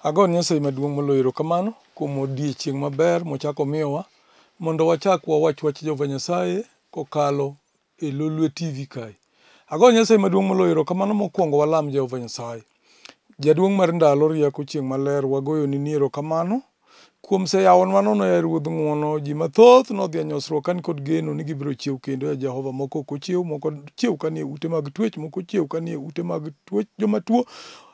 Agone Nyasaye maduong' moloyo erokamano kuom odiechieng' maber mochako omiyowa mondo wachak wawach wach Jehova Nyasaye kokalo e Lolwe TV kae. Agone Nyasaye maduong' moloyo erokamano mokwongo walam Jehova Nyasaye. Jaduong' mar ndalo rieko chieng' maler wagoyoni ni erokamano kuom seyawonwa nono yaye Ruodh ng'uono. Ji mathoth nodhi e nyosruok ka nikod geno ni gibiro chiew kendo ya Jehova. Moko ok ochiew, moko chiew ka nie ute mag twech, moko chiew ka nie ute mag tuoch joma tuo,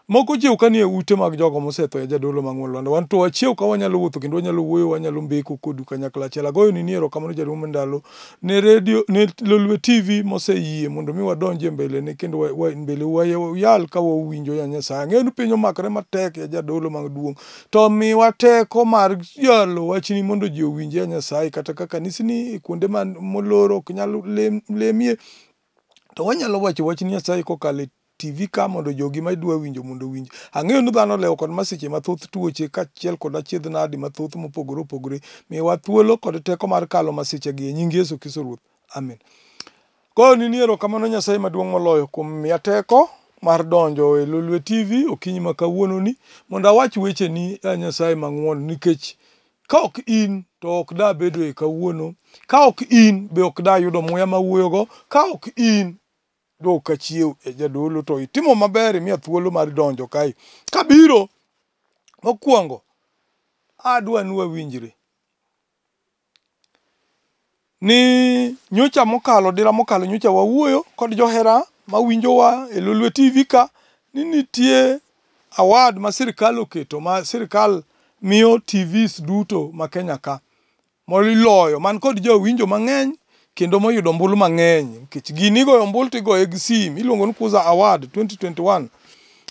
moko chiew ka nie ute mag jogo mosetho ya Jadolo mang'won Lwanda. Wan to wachiew ka wanyalo wuotho kendo wanyalo wuoyo, wanyalo mbeko kodu kanyakla achiel. Agoyoni ni erokamano jaduong' mar ndalo ne redio ne Lolwe TV moseyie mondo mi wadonj e mbelene kendo mbele wayal ka wawinjo ya Nyasaye. Ang'eyo ni piny omakre matek ya Jadolo maduong' to miwa teko mar yalo wachni mondo ji owinj ya Nyasaye kata ka kanisni kuonde man molor ok nyal lemie to wanyalo wacho wach Nyasaye kokalo e TV ka mondo jogi madwa winjo mondo owinj. Ang'eyo ni dhano olewo kod masiche mathoth, tuoche kaachiel kod achiedh nadi mathoth mopogore opogore. Miwa thuolo kod teko mar kalo masichegi e nying Yesu Kristo Ruoth. Amen. Goyoni ni erokamano Nyasaye maduong' moloyo kuom miya teko mar donjo e Lolwe TV okinyi ma kawuononi mondo awach wecheni ya Nyasaye mang'won nikech ka ok in to ok dabedoe kawuono, ka ok in be ok dayudo muya mawuoyogo, ka ok in do ok achiew e jadolo to itimo maber imiya thuolo mar donjo kae. Kabiro mokwongo adwa ni wawinjre ni nyocha mokalo dira mokalo nyocha wawuoyo kod johera mawinjowa e Lolwe TV ka ni nitie award ma sirikal oketo ma sirikal miyo TVs duto ma Kenya ka moloyo man kod jowinjo mang'eny kendo moyudo ombulu mang'eny nikech gini igoyo ombulu tigoye gi sim iluongo ni Kuza Award 2021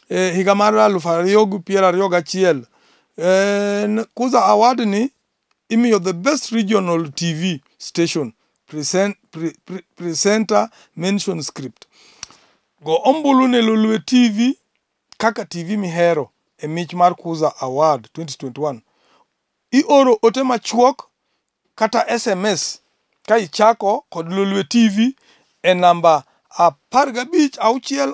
e higa mar 2021. En Kuza Award ni imiyo the best regional TV station presenter mention script. Go ombulu ne Lolwe TV kaka TV mihero e mich mar Kuza Award 2021. Ioro ote machuok kata SMS ka ichako kod Lolwe TV e namba 15601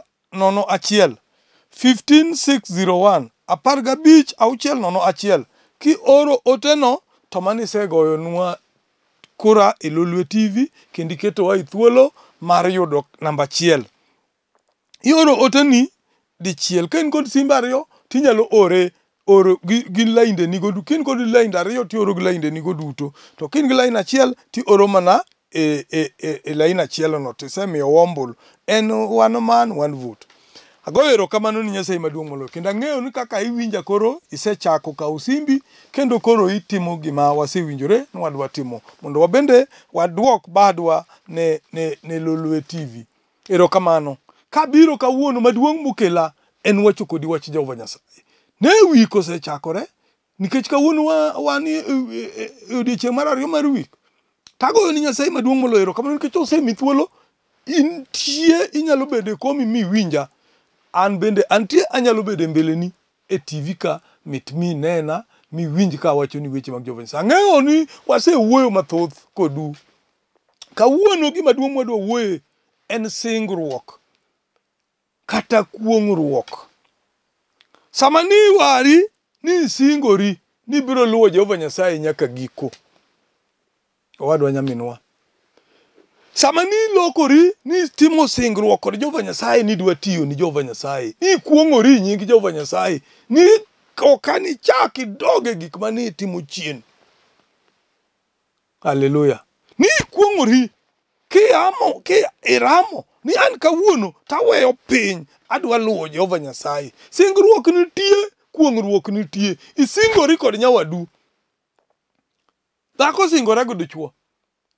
15601 15601. Kioro oteno to mano isegoyonwa kura e Lolwe TV kendo iketowa e thuolo mar yudo namba achiel. Ioro oteni dichiel ka in kod simbe ariyo tinyalo ore oro gi lainde nigo ka in kod lainde ariyo tioro gi lainde nigo duto to ka in gi lain achiel tioro mana e lain achiel no tisemiyowa ombulu. En one man one vote. Agoyo erokamano ni Nyasaye maduong' moloyo kendo ang'eyo ni kaka iwinja koro isechako kawo simbi kendo koro itimo gima wasewinjore ni wadwa timo mondo wabende waduok badwa ne Lolwe TV. Erokamano. Kabiro kawuono maduong' mokela en wacho kodi wach Jehova Nyasaye. Ne wik osechakore nikech kawuono wan e odiechieng' mar ariyo mar wik. Tagoyo ni Nyasaye maduong' moloyo erokamano nikech osemi thuolo intie inyalo bedo e komi miwinja. An bende antie anyalo bedo e mbeleni e TV ka mit minena miwinj ka awachoni weche mag Jehova Nyasaye. Ang'eyo ni wasewuoyo mathoth kodu. Kawuono gima duong' mwadwa wuoye en singruok kata kuong'ruok. Sama ni iwari ni isingori ni ibiro luwo Jehova Nyasaye nyaka giko. Owadwa nyaminwa. Sama ni ilokori ni itimo singruok kod Jehova Nyasaye ni idwa tiyo ni Jehova Nyasaye, ni ikuong'ori nying Jehova Nyasaye, ni ok anichak idog e gik mane itimo chien. Haleluya. Ni ikuong'ori kiamo ki iramo ni an kawuono taweyo piny adwa luwo Jehova Nyasaye. Singruok nitie, kuong'ruok nitie. Isingori kod nyawadu. Dhako osingore gi dichuo.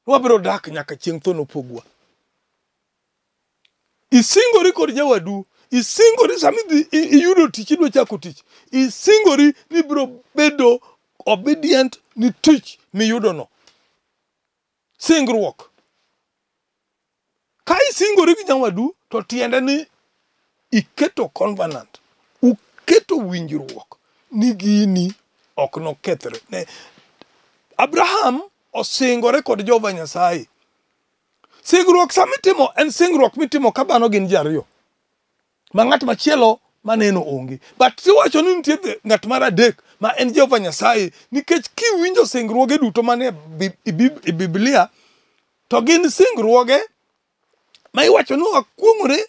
Wabiro dak nyaka chieng' tho nopogwa. Isingori kod nyawadu. Isingori sama idhi iyudo tich idwa chako tich. Isingori ni ibiro bedo obedient ni tich miyudono. Singruok. Ka isingori gi nyawadu to tiende ni iketo covenant. Uketo winjruok ni gini ok nokethre. Ne, Abraham osingore kod Jehova Nyasaye. Singruok sama itimo en singruok mitimo ka dhano gin ji ariyo. Ma ng'at machielo maneno onge. But tiwacho ni nitie ng'at mar adek ma en Jehova Nyasaye, nikech kiwinjo singruoge duto manie e Biblia, to gin singruoge ma iwacho ni wakuong'ore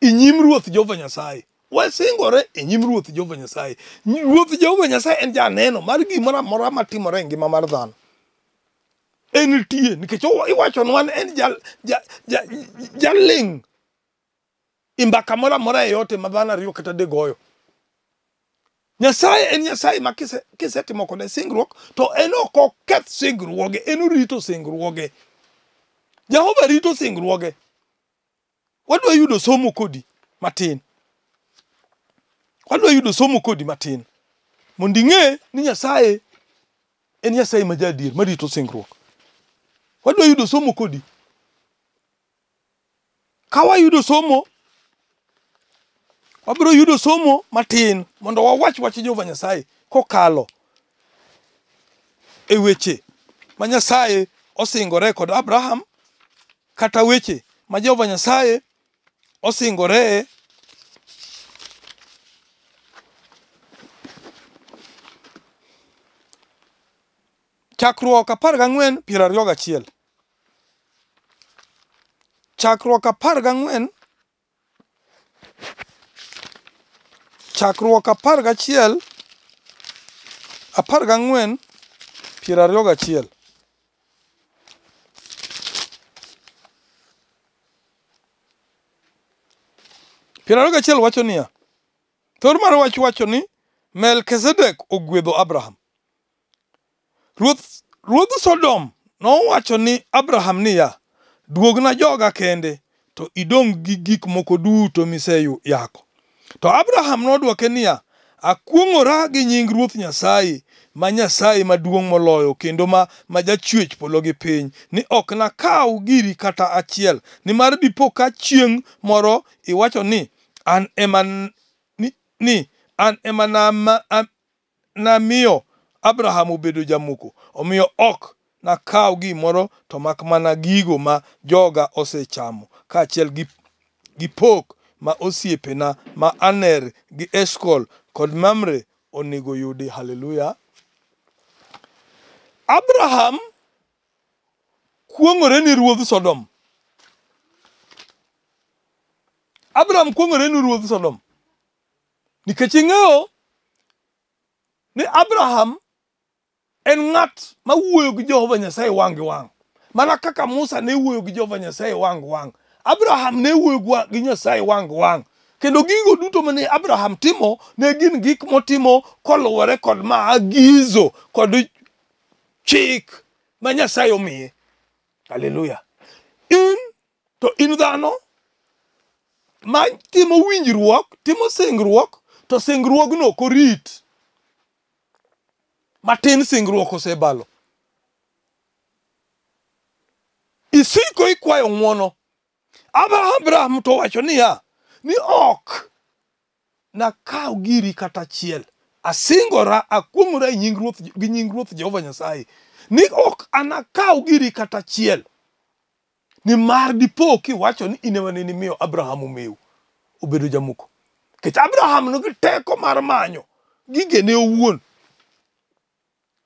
e nyim Ruoth Jehova Nyasaye. Wasingore e nyim Ruoth Jehova Nyasaye. Ruoth Jehova Nyasaye en janeno mar gimoro amora matimore e ngima mar dhano. En nitie, nikech iwachonwa ni en jaling' e mbaka moro amora e ote ma dhano ariyo kata adek goyo. Nyasaye en Nyasaye ma kisetimo kode singruok, to en ok oketh singruoge, en orito singruoge. Jehova rito singruoge. Wadwa yudo somo kodi matin. Wadwa yudo somo kodi matin. Mondo ing'e ni Nyasaye en Nyasaye ma jaadier marito singruok. Wadwa yudo somo kodi. Ka wayudo somo, wabiro yudo somo matin mondo wawach wach Jehova Nyasaye kokalo e weche ma Nyasaye osingore kod Abraham, kata weche ma Jehova Nyasaye osingore Chakruok 14 21. Chakruok 14, Chakruok 11, 14 21. 21 wacho niya, thor mar wach wacho ni Melkizedek ogwedho Abraham. Ruodh Sodom nowacho ni Abraham niya, duogna joga kende, to idong' gi gik moko duto miseyako. To Abraham nodwoke niya, akuong'ora gi nying Ruoth Nyasaye, ma Nyasaye maduong' moloyo kendo ma jachwech polo gi piny, ni ok nakaw giri kata achiel, nimar dipo ka chieng' moro iwacho ni an ema namiyo Abraham obedo jamoko, omiyo ok nakaw gimoro to mak mana gigo ma joga osechamo, kaachiel gi pok ma osiepena ma Aner gi Eshkol kod Mamre onego yudi. Haleluya. Abraham kuong'ore ni ruodh Sodom. Abraham kuong'ore ni ruodh Sodom. Nikech ing'eyo ni Abraham en ng'at ma wuoyo gi Jehova Nyasaye wang' gi wang'. Mana kaka Musa ne wuoyo gi Jehova Nyasaye wang' gi wang', Abraham ne wuoyo gi Nyasaye wang' gi wang'. Kendo gigo duto mane Abraham timo ne gin gik motimo koluwore kod maagizo kod chik ma Nyasaye omiye. Haleluya. In to in dhano ma timo winjruok, timo singruok, to singruogno ok orit. Matin singruok osebalo. Isiko ikwayo ng'wono. Abraham to wacho niya, ni ok nakaw giri kata achiel. Asingora, akuong'ora e nying Ruoth, gi nying Ruoth Jehova Nyasaye, ni ok anakaw giri kata achiel. Nimar dipo kiwacho ni in ema ne imiyo Abraham omew, obedo jamoko. Nikech Abraham nigi teko mar manyo gigene owuon.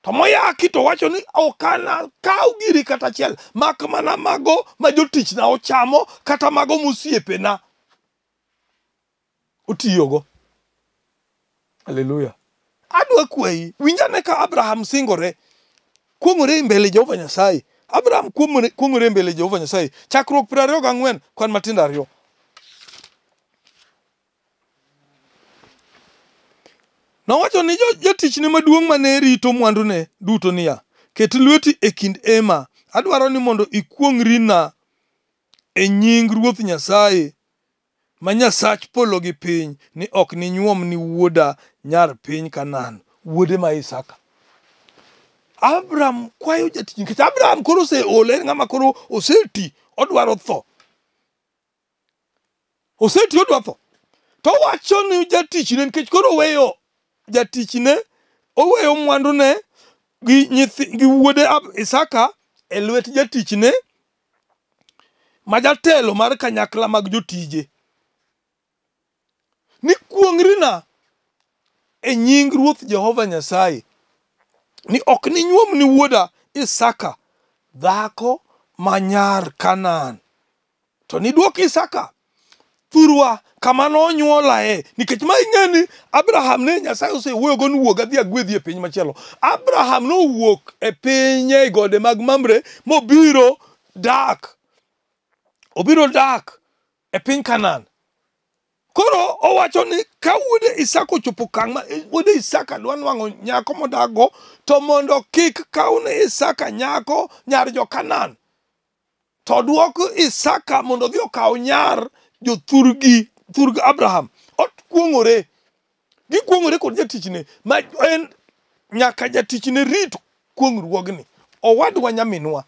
To moyaki to wacho ni ok anakaw giri kata achiel, mak mana mago ma jotichna ochamo, kata mago mosiepena otiyogo. Haleluya. Adwa kwayi, winj ane ka Abraham singore, kuong'ore e mbele Jehova Nyasaye. Abraham kuong'ore e mbele Jehova Nyasaye. Chakruok 24, kwan matindo 2. Nowacho ni jatichne maduong' mane rito mwandune duto niya, ket lweti e kind ema, adwaro ni mondo ikuong'rina e nying Ruoth Nyasaye ma Nyasach polo gi piny, ni ok ninyuom ni wuoda nyar piny Kanaan, wuode ma Isaka. Abraham kwayo jatich, nikech Abraham koro oseol, en ng'ama koro oseti, odwaro tho. Oseti, odwa tho. To owacho ni jatichne, nikech koro oweyo jatichne, oweyo mwandune gi wuode Isaka e lwet jatichne ma jatelo mar kanyakla mag jotije. ni kuong'rina e nying Ruoth Jehova Nyasaye ni ok ninyuom ni wuoda Isaka dhako ma nyar Kanaan. To nidwok Isaka thurwa kama nonyuolae, nikech ma ing'e ni Abraham ne Nyasaye osewuoyogo ni wuog adhi agwedhi e piny machielo. Abraham nowuok e piny e gode mag Mamre mobiro dak. Obiro dak e piny Kanaan. Koro owacho ni ka wuode Isaka ochopo okang' ma wuode Isaka dwa nwang'o nyako modakgo, to mondo kik kawne Isaka nyako nyar jo-Kanaan, to dwok Isaka mondo odhi okaw nyar jothurgi, thurg Abraham. Okuong'ore. Gikuong'ore kod jatichne ma en nyaka jatichne rit kuong'ruogni. Owadwa nyaminwa.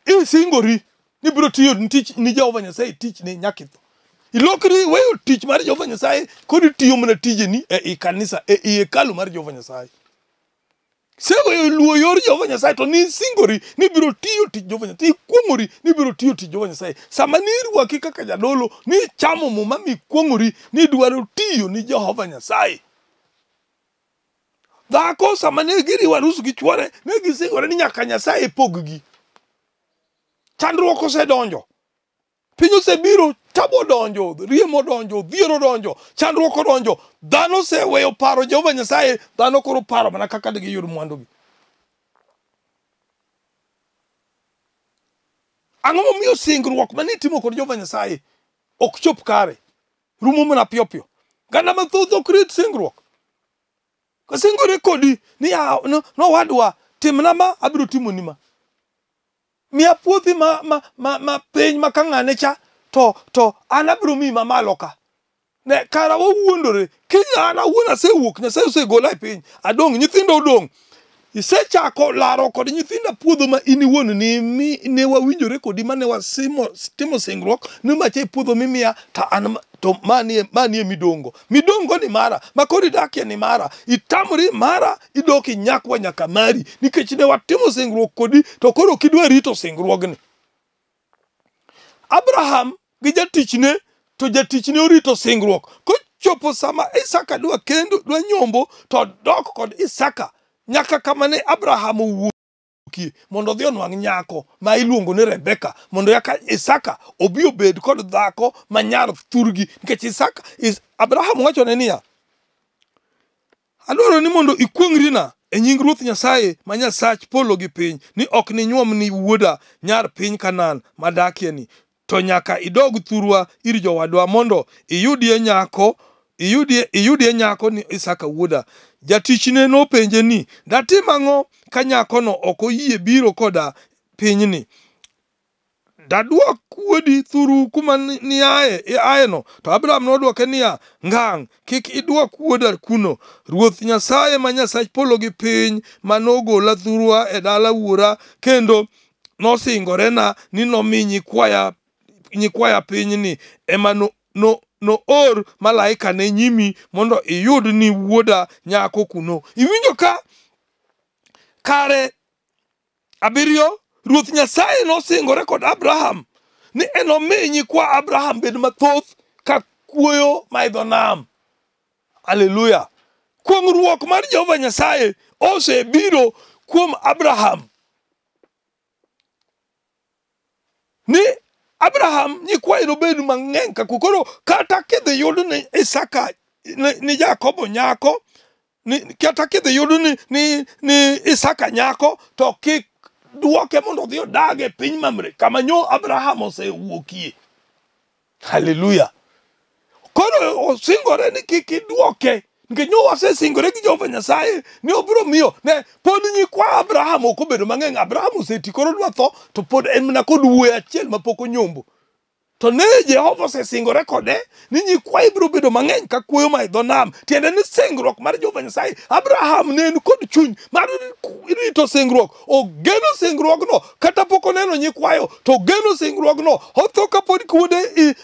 Isingori ni ibiro tiyo tich ni Jehova Nyasaye tichne nyaka itho. Ilokri iweyo tich mar Jehova Nyasaye koro itiyo mana tijeni e i kanisa, e i hekalu mar Jehova Nyasaye. Iseweyo luwo yor Jehova Nyasaye to nisingori ni ibiro tiyo tich Jehova Nyasaye. Ikuong'ori ni ibiro tiyo tich Jehova Nyasaye. Sama nirwaki kaka jadolo, nichamo muma mikuong'ori ni idwaro tiyo ni Jehova Nyasaye. Dhako sama ne giriwo arus gi chuore, ne gisingore ni nyaka Nyasaye pog-gi. Chandruok osedonjo. Piny osebiro, tabu odonjo, riem odonjo, dhier odonjo, chandruok odonjo. Dhano oseweyo paro Jehova Nyasaye, dhano koro paro mana kaka digiyud mwandugi. Ang'o momiyo singruok mane itimo kod Jehova Nyasaye ok chop kare? Rumo mana piyo piyo. Ganda mathoth ok rit singruok. Kasingore kodi ni nowadwa timna ma abiro timoni ma. Miya puothi ma piny ma ka ng'ane cha to an abiro miyi mamalo ka. Ne kara wawuondore. Kiny an awuon asewuok, Nyasaye osegola e piny. Adong', nyithindo odong'. Isechako laro kod nyithinda puodho ma in iwuon ni ne wawinjore kodi mane wasimo timo singruok ni macha e puodho mimiya to an to manie manie midongo. Midongo ni mara, ma koro idakie ni mara. Itamori mara, idok inyakwa nyaka mari nikech ne watimo singruok kodi to koro ok idwa rito singruogni. Abraham gi jatichne to jatichne orito singruok. Kochopo sama Isaka dwa kendo dwa nyombo to dok kod Isaka nyaka kama ne Abraham owuokie mondo odhi onwang' nyako ma iluongo ni Rebeka mondo yaka Isaka obi obed kod dhako ma nyar thurgi nikech Isaka Abraham wachone niya, adwaro ni mondo ikuong'rina e nying Ruoth Nyasaye ma Nyasach polo gi piny ni ok ninyuom ni wuoda nyar piny Kanaan madakieni, to nyaka idog thurwa ir jowadwa mondo iyudie nyako iyudie nyako ni Isaka wuoda. Jatichne nopenje ni, datim ang'o ka nyakono ok oyie biro koda pinyni? Daduok wuodi thuru kuma niaye aeno. To Abraham nodwoke niya, ngang', kik idwok wuoda kuno. Ruoth Nyasaye ma Nyasach polo gi piny ma nogola thurwa e dala wuora kendo nosingorena ni nomi nyikwaya pinyni ema noor malaikane nyimi mondo iyud ni wuoda nyako kuno. Iwinjo ka kare abiriyo Ruoth Nyasaye nosingore kod Abraham ni enomi nyikwa Abraham bed mathoth ka kuoyo ma e dho nam. Haleluya. Kuong'ruok mar Jehova Nyasaye osebiro kuom Abraham. Ni Abraham nyikwaye nobed mang'eny ka koro kata kidhi yud ni Isaka ni Jakobo nyako ni, kata kidhi yud ni Isaka nyako to kik duoke mondo odhi odag e piny Mamre kama nyo Abraham osewuokie. Haleluya. Koro osingore ni kik iduoke nikech nyo wasesingore gi Jehova Nyasaye ni obiro miyo ne pod nyikwa Abraham ok obedo mang'eny. Abraham oseti koro dwa tho to pod en mana kod wuoyi achiel mapok onyombo. To ne Jehova osesingore kode ni nyikwaye biro bedo mang'eny ka kuoyo ma e dho nam. Tiende ni singruok mar Jehova Nyasaye, Abraham ne en kod chuny mar rito singruok. Ogeno singruogno kata pok oneno nyikwayo to ogeno singruogno. Otho kapod wuode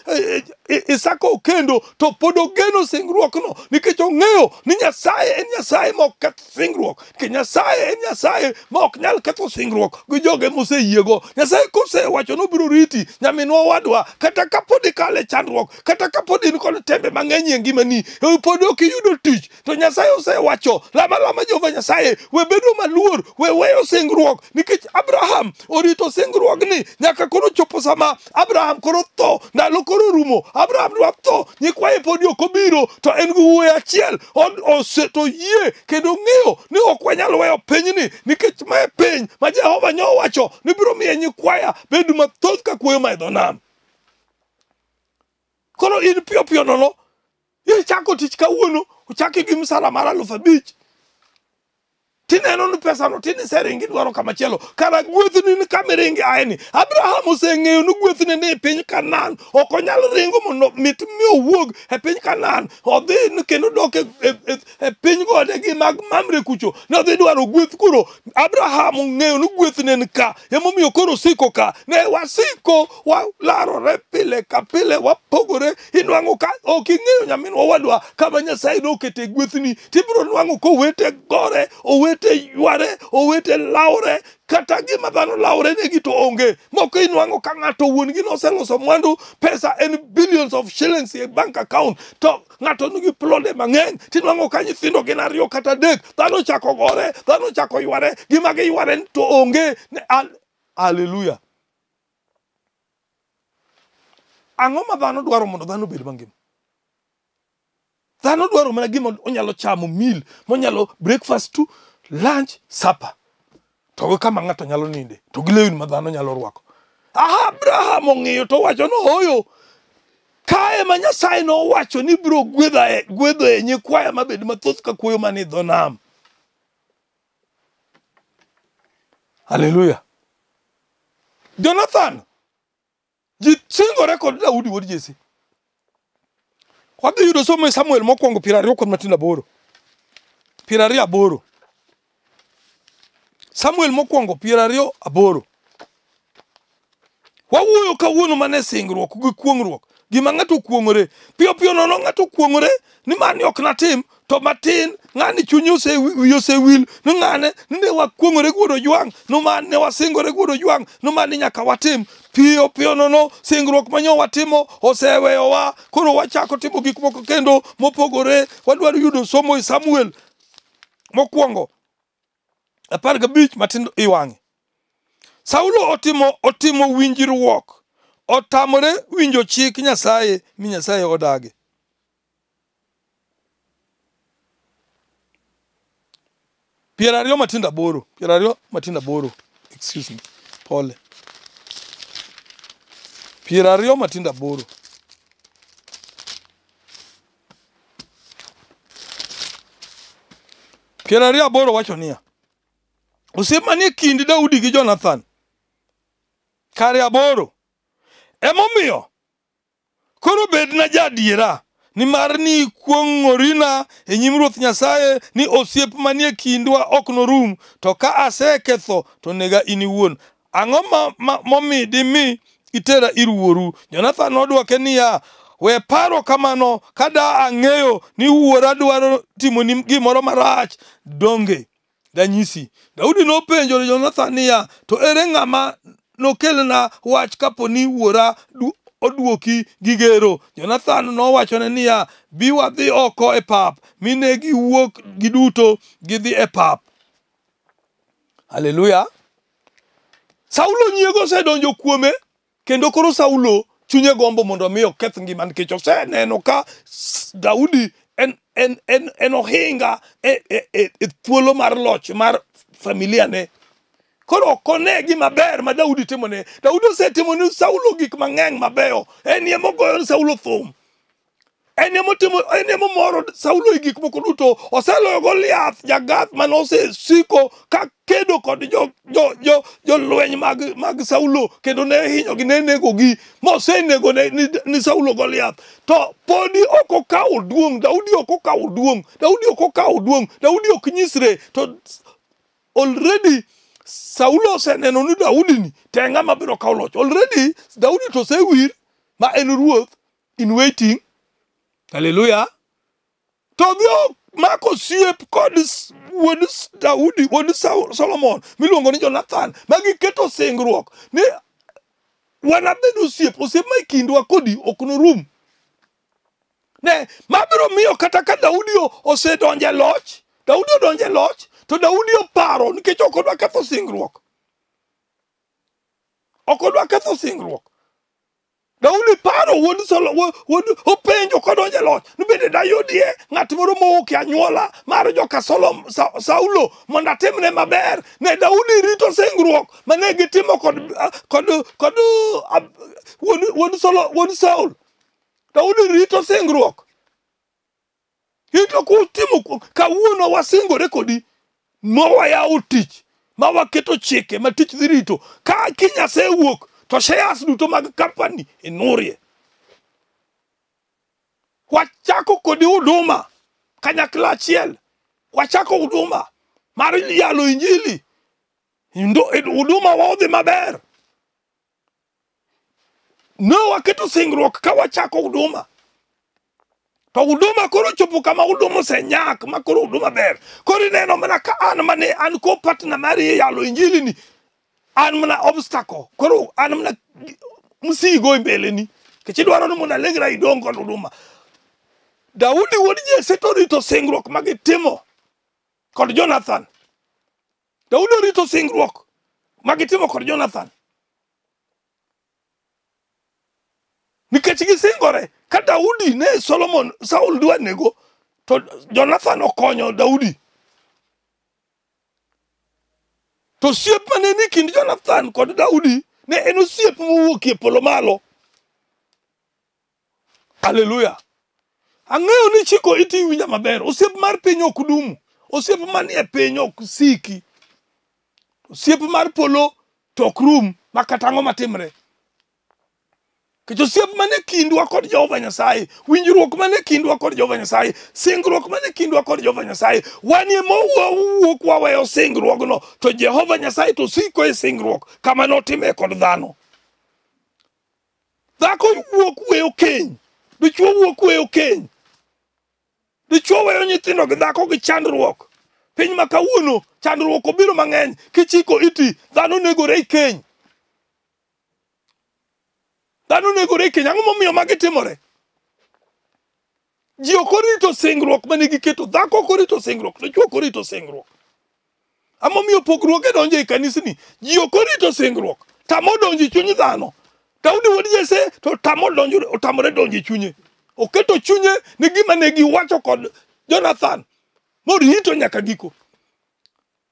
Isaka okendo to pod ogeno singruokno nikech ong'eyo ni Nyasaye en Nyasaye ma ok keth singruok. Nikech Nyasaye en Nyasaye ma ok nyal ketho singruok gi joge moseyiego. Nyasaye kosewacho ni obiro riti, nyaminwa owadwa, Kata kapod ikale chandruok, kata kapod in kod tembe mang'eny e ngimani, pod ok iyudo tich, to Nyasaye osewacho, lama lama Jehova Nyasaye, we bedo maluor, we weyo singruok, nikech Abraham orito singruogni nyaka koro chopo sama Abraham koro tho, ndalo koro rumo, Abraham dwa tho, nyikwaye podi ok obiro, to en gi wuoyi achiel, oseto yie kendo ng'eyo ni ok wanyal weyo pinyni, nikech mae piny ma Jehova nyowacho ni biro miye nyikwaya bedo mathoth ka kuoyo ma e dho nam. Koro in piyo piyo nono, ichako tich kawuono, ochaki gi msara mar 5,000. Tineno ni pesano tin iseringi idwaro kamachielo. Kara gwethni ni kama iringi aeni. Abraham oseng'eyo ni gwethne ni e piny Kanaan. Ok onyal ringo mondo mit mi owuog e piny Kanaan. Odhi kendo dok e piny gode gi mag Mamre kucho. Ne odhi dwaro gweth koro. Abraham ong'eyo ni gwethne ni ka. Emomiyo koro osiko ka. Ne wasiko walarore pile ka pile, wapogore. Inwang'o ka ok ing'eyo nyaminwa wadwa kama Nyasaye nokete gwethni. Tibiro nwang'o kowete gore, owete yware, owete lawre, kata gima dhano lawre negi to onge. Moko inwang'o ka ng'ato wuon gi noseloso mwandu, pesa en billions of shillings e bank account, to ng'ato nigi plode mang'eny, tinwang'o ka nyithindo gin 2 kata 3, dhano chako gore, dhano chako yware, gima giyware to onge. Hallelujah. Ang'o ma dhano dwaro mondo dhano obed mangima? Dhano dwaro mana gima onyalo chamo meal, monyalo breakfast to lunch, supper. To gi kama ng'ato nyalo ninde, to gi lewni ma dhano nyalo rwako. Abraham ong'iyo to owacho ni ooyo, kae ma Nyasaye nowacho ni biro gwedhoe nyikwaya mabed mathoth ka kuoyo manie dho nam. Hallelujah. Jonathan, ji singore kod Daudi wuod Jesse. Wadhi yudo somo e Samuel mokwongo 28. 28. Samuel mokwongo 28. Wawuoyo kawuono mane singruok gi kuong'ruok. Gima ng'ato kuong'ore. Piyo piyo nono ng'ato kuong'ore ni mani ok natim, to matin ng'ani chunye wiye osewil ni ng'ane ne wakuong'ore gi wuod Ojwang', no mane wasingore gi wuod Ojwang', no mane nyaka watim. Piyo piyo nono singruok manyo watimo oseweyowa, koro wachako timo gik moko kendo mopogore. Wadwaro yudo somo e Samuel mokwongo 15 matindo iwang'e. Saulo otimo winjruok, otamore winjo chik Nyasaye mi Nyasaye odagi. 28, 28, excuse me, pole. 28. 28 wacho niya, osiep manie kind Daudi gi Jonathan kare 8. Emomiyo koro bedna jaadiera, nimar ni kuong'orina e nyim Ruoth Nyasaye ni osiep manie kindwa ok norum, to ka aseketho to nega in iwuon. Ang'o momi dimi itera ir wuoru? Jonathan nodwoke niya, we paro kamano, ka da ang'eyo ni wuora dwaro timoni gimoro marach, donge danyisi. Daudi nopenjo Jonathan niya, to ere ng'ama nokelna wach kapo ni wuora oduoki gi gero? Jonathan nowachone niya, bi wadhi oko e pap. Mi ne giwuok giduto gidhi e pap. Haleluya. Saulo nyiego osedonjo kuome, kendo koro Saulo chunye gombo mondo mi oketh ngima, nikech oseneno ka Daudi en ohinga e thuolo mar loch mar familia ne. Koro ok one gima ber ma Daudi timone. Daudi osetimo ni Saulo gik mang'eny mabeyo. En ema ogoyo ni Saulo thum. En ema omoro Saulo e gik moko duto. Oseloyo Goliath, Jagath mane osesiko ka kedo kod jolweny mag Saulo, kendo ne hinyogi, ne negogi, mosenego ni Saulo Goliath. To podi ok okawo duong', Daudi ok okawo duong', Daudi ok okawo duong', Daudi ok nyisre. To already Saulo oseneno ni Daudi ni to e ng'ama biro kawo loch. Already Daudi to osewir ma en ruoth in waiting. Hallelujah. To dhi mako osiep kod wuod Daudi, wuod Solomon miluongo ni Jonathan, ma giketo singruok ni Wanabed osiep, osiep ma e kindwa kodi ok norum. Ne, ma biro miyo kata ka Daudi osedonjo e loch, Daudi odonjo e loch, to Daudi oparo nikech ok odwa ketho singruok. Ok odwa ketho singruok. Daudi paro wuod Solo, wuod openjo kodonjo e loch ni bende dayudie ng'at moro mowuok e anyuola mar joka Solom, Saulo mondo atimne maber. Ne Daudi rito singruok mane gitimo kod wuod Solo, wuod Saul. Daudi rito singruok. Rito kutimo kawuono wasingore kodi ma wayawo tich ma waketo chike ma tich dhi rito. Ka kiny asewuok to shares duto mag company inurie. Wachako kodi huduma kanyakla achiel. Wachako huduma mar yalo injili. Huduma wa odhi maber. Ne waketo singruok ka wachako huduma. To huduma koro chopo kama huduma osenyak ma koro huduma ber. Koro ineno mana ka an mane an ko partner mari e yalo injili ni an mana obstacle. Koro an mana msigo e mbele ni. Nikech idwaro ni mondo Allegra idong kod huduma. Daudi wuod Jesse to rito singruok ma gitimo kod Jonathan. Daudi orito singruok ma gitimo kod Jonathan. Nikech gisingore, ka Daudi ne Solomon, Saul dwa nego, to Jonathan okonyo Daudi. To osiep mane ni kind Jonathan kod Daudi ne en osiep mowuok e polo malo. Haleluya. Ang'eyo ni chiko iti iwinja maber. Osiep mar piny ok dum. Osiep manie piny ok siki. Osiep mar polo to ok rum ma kata ang'o matimre. Nikech osiep mane kindwa kod Jehova Nyasaye, winjruok mane kindwa kod Jehova Nyasaye, singruok mane kindwa kod Jehova Nyasaye, wan ema wawuok waweyo singruogno, to Jehova Nyasaye to siko e singruok kama notime kod dhano. Dhako wuok weyo keny, dichwo wuok weyo keny, dichwo weyo nyithindo gi dhako gi chandruok. Piny ma kawuono chandruok obiro mang'eny, kichiko iti dhano negore e keny. Dhano negore e keny. Ang'o momiyo magi timore? Ji ok orito singruok mane giketo. Dhako ok orito singruok, dichwo ok orito singruok. Ang'o momiyo pogruoge donjo e kanisni? Ji ok orito singruok. Tamo donjo e chuny dhano. Daudi wuod Jesse to tamo donjo, otamore donjo e chunye. Oketo chunye ni gima ne giwacho kod Jonathan morito nyaka giko.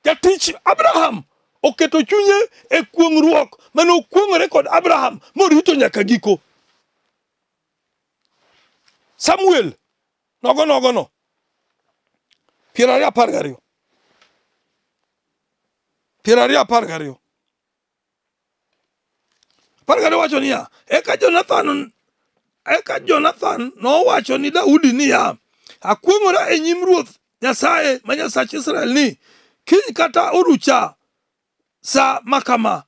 Jatich Abraham oketo chunye e kuong'ruok mane okuong'ore kod Abraham morito nyaka giko. Samuel nogo nogo no 20:12. 20:12. 12 wacho niya, eka Jonathan nowacho ni Daudi niya, akuong'ora e nyim Ruoth Nyasaye ma Nyasach Israel ni kiny kata orucha sa makama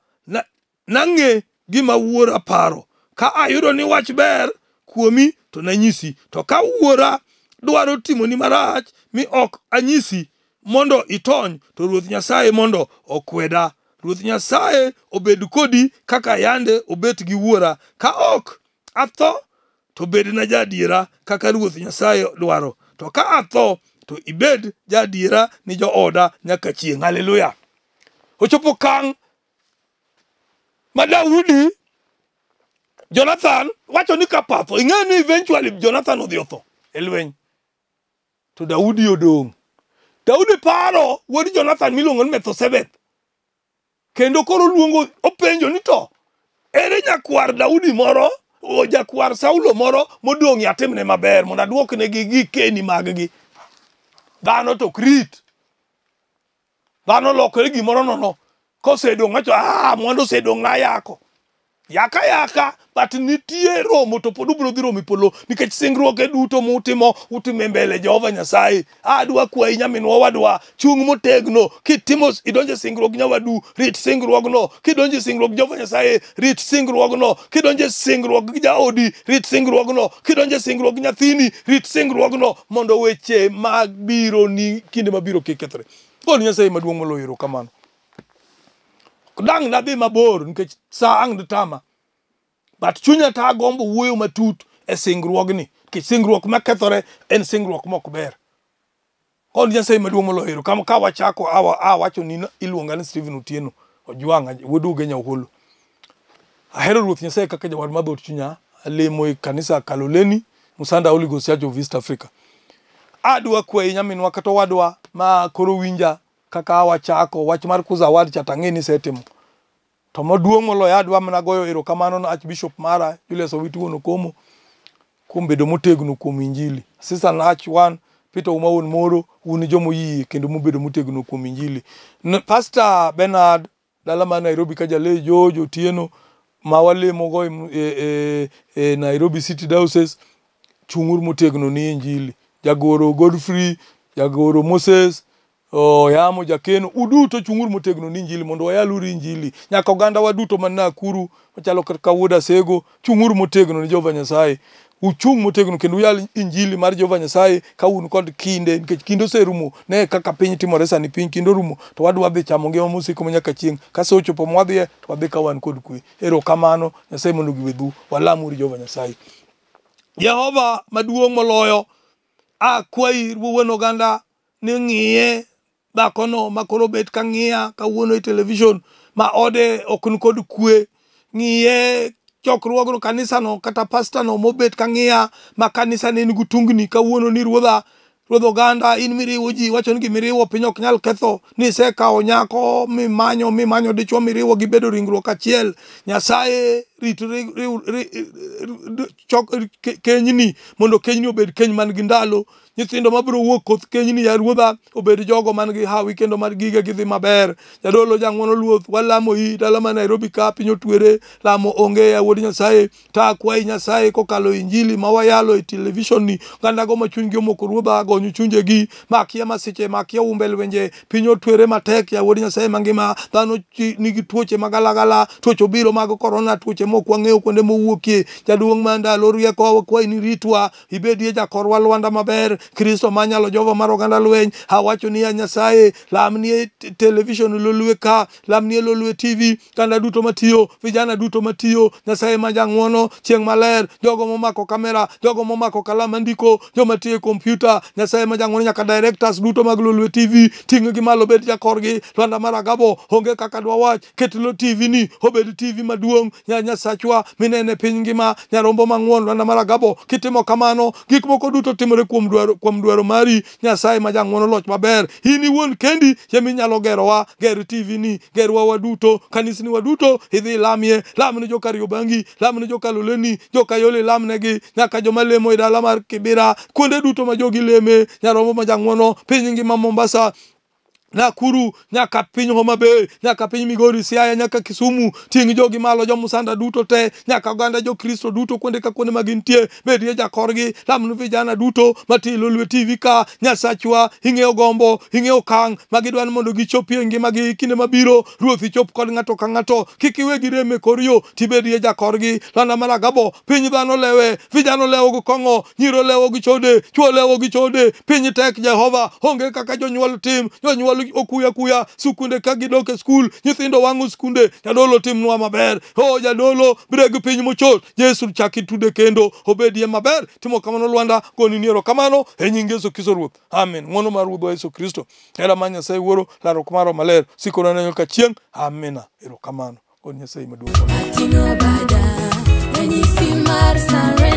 nang'e gima wuora paro. Ka ayudo ni wach ber kuomi to nanyisi, to ka wuora dwaro timoni marach mi ok anyisi mondo itony, to Ruoth Nyasaye mondo okweda. Ruoth Nyasaye obed kodi kaka yande obet gi wuora. Ka ok atho to bedna jaadiera kaka Ruoth Nyasaye dwaro, to ka atho to ibed jaadiera ni jooda nyaka chieng'. Haleluya. Ochopo kang' ma Daudi Jonathan wacho ni kapatho, ing'eyo ni eventually Jonathan odhi otho e lweny, to Daudi odong'. Daudi paro wuod Jonathan miluongo ni Mefiboseth, kendo koro luongo openjo ni to ere nyakwar Daudi moro, o jakwar Saulo moro modong' atimne maber mondo aduoknegi gikeni mag-gi. Dhano to ok rit. Dhano lokore gimoro nono. Kosedong' wacho, ah, mwandu osedong' na yako. Yaka yaka, but nitie romo to pod ubiro dhi romo e polo nikech singruoge duto mutimo utimo e mbele Jehova Nyasaye. Adwa kwayi nyaminwa wadwa, chung' motegno kitimo idonjo e singruok nyawadu, rit singruogno. Kidonjo e singruok Jehova Nyasaye, rit singruogno. Kidonjo e singruok gi jaodi, rit singruogno. Kidonjo e singruok gi nyathini, rit singruogno mondo weche mag biro ni kinde mabiro kik kethre. Gol Nyasaye maduong' moloyo erokamano. Dang' nadhi mabor nikech sa ang' ditama. But chunya to agombo wuoyo matut e singruogni. Nikech singruok makethore en singruok mok ber. Kod Nyasaye maduong' moloyo ero kama ka wachako awacho ni iluonga ni Stephen Otieno Ojwang' wuod Ugenya Oholo. Ahero Ruoth Nyasaye kaka jawar mar dhoot chunya. Alemo e kanisa Kaloleni, Musanda Holy Ghost Church of East Africa. Adwa kwayi nyaminwa kata owadwa ma koro winja kaka awachako wach mar Kuza Award cha tang'e ni isetimo. To maduong' moloyo adwa mana goyo erokamano na Archbishop mara Julius Owiti Wuon Okomo kuom bedo motegno kuom Injili. Assistant Arch 1 Peter Uma Wuon Moro, un jomoyie kendo mobedo motegno kuom Injili. Pastor Bernard dala mar Nairobi ka Jalei George Otieno ma walemogo e Nairobi City Diocese, chung'uru motegno ni Injili. Jagoro Godfrey, Jagoro Moses, Oyamo Jakeno, uduto chung'uru motegno ni Injili mondo wayaluru Injili. Nyaka oganda wa duto man Nakuru machalo kaka wuod Asego, chung'uru motegno ni Jehova Nyasaye. Uchung' motegno kendo uyal Injili mar Jehova Nyasaye ka un kod kinde, nikech kinde oserumo. Ne kaka piny timore sani, piny kinde orumo, to wadwa dhi chamo ngima mosiko manyaka chieng'. Ka sa ochopo mwadhiye, to wadhi ka wan kod kwe. Erokamano, Nyasaye mondo ogwedhu. Walamuru Jehova Nyasaye. Jehova maduong' moloyo, akwayi wuon oganda ni ng'iye dhakono makoro bet ka ng'iya kawuono e television ma ode ok nikod kwe. Ng'iye chokruogno kanisano kata pastano mobet ka ng'iya ma kanisa ne nigi tungni kawuono ni ruodha, ruodh oganda in miriwo ji wacho ni gimiriwo piny ok nyal ketho ni isekawo nyako mimanyo dichuo miriwo gibedo ringruok achiel. Nyasaye rit kenyni mondo kenyni obed keny man gi ndalo. Nyithindo mabiro wuok koth kenyni ya ruodha obed jogo man gi hawi kendo mar gige gidhi maber. Jadolo jang'uono luoth walamo i dala ma Nairobi ka piny otwere lamo onge ya wuod Nyasaye. Ta akwayi Nyasaye kokalo Injili ma wayalo e television ni oganda go ma chunygi omoko ruodha gonyo chunjegi makia masiche makia umbe lwenje piny otwere matek ya wuod Nyasaye mangima. Dhano nigi tuoche magalagala, tuoche obiro mag korona, tuoche mok wang'eyo kuonde mowuokie. Jaduong' ma ndalo rieko wakwayi ni ritwa ibedie jakorwa lwanda maber. Kristo manyalo Jehova mar oganda lweny awacho ni ya Nyasaye lamnie television Lolwe ka, lamnie Lolwe TV, kanda duto matiyo, vijana duto matiyo. Nyasaye ma jang'uono chieng' maler, jogo momako kamera, jogo momako kalam andiko, joma tiyo e kompyuta, Nyasaye ma jang'uono nyaka directors duto mag Lolwe TV ting' gi malo bed jakorgi. Lwanda mar Agabo onge kaka dwawach, ket lo TV ni obed TV maduong' ya Nyasachwa minene piny ngima, nyarombo mang'won Lwanda mar Agabo. Kitimo kamano gik moko duto timore kuom dwaro mari. Nyasaye ma jang'uono loch maber, in iwuon kendi eminyalo gerowa. Ger TV ni, gerwa waduto, kanisni waduto idhi ilamie. Lamne jo Kariobangi, lamne jo Kaloleni, jo Kayole lamnegi, nyaka joma lemo e dala mar Kibera, kuonde duto ma jogi leme. Nyarombo ma jang'uono piny ngima Mombasa, Nakuru, nyaka piny Homa Bay, nyaka piny Migori, Siaya, nyaka Kisumu. Ting' jogi malo, jo Musanda duto te, nyaka oganda jo Kristo duto kuonde ka kuonde ma gintie, bedie jakorgi. Lamnu vijana duto matiyo Lolwe TV ka. Nyasachwa ing'eyo gombo, ing'eyo okang' ma gidwa ni mondo gichopie ngimagi kinde mabiro. Ruoth ichop kod ng'ato ka ng'ato, kik iwe girem e kor yo, tibedie jakorgi. Lwanda mar Agabo, piny dhano lewe, vijana olewo gi kong'o, nyiri olewo gi chode, chwo olewo gi chode. Piny tek Jehova, onge kaka jonyuol tim, jonyuol okuya kuya skunde ka gidok e skul, nyithindo wang'o skunde. Jadolo timnwa maber, o jadolo breg piny mochot. Yesu chak itude kendo obedie maber. Timo kamano Lwanda, goni ni erokamano e nying Yesu Kristo Ruoth. Amen. Ng'wono mar Ruodhwa Yesu Kristo, hera mar Nyasaye Wuoro, lalruok mar Roho Maler siko nyaka chieng'. Amina. Erokamano. Goni Nyasaye maduong'. Ating'o bada, ranyisi mar surrender.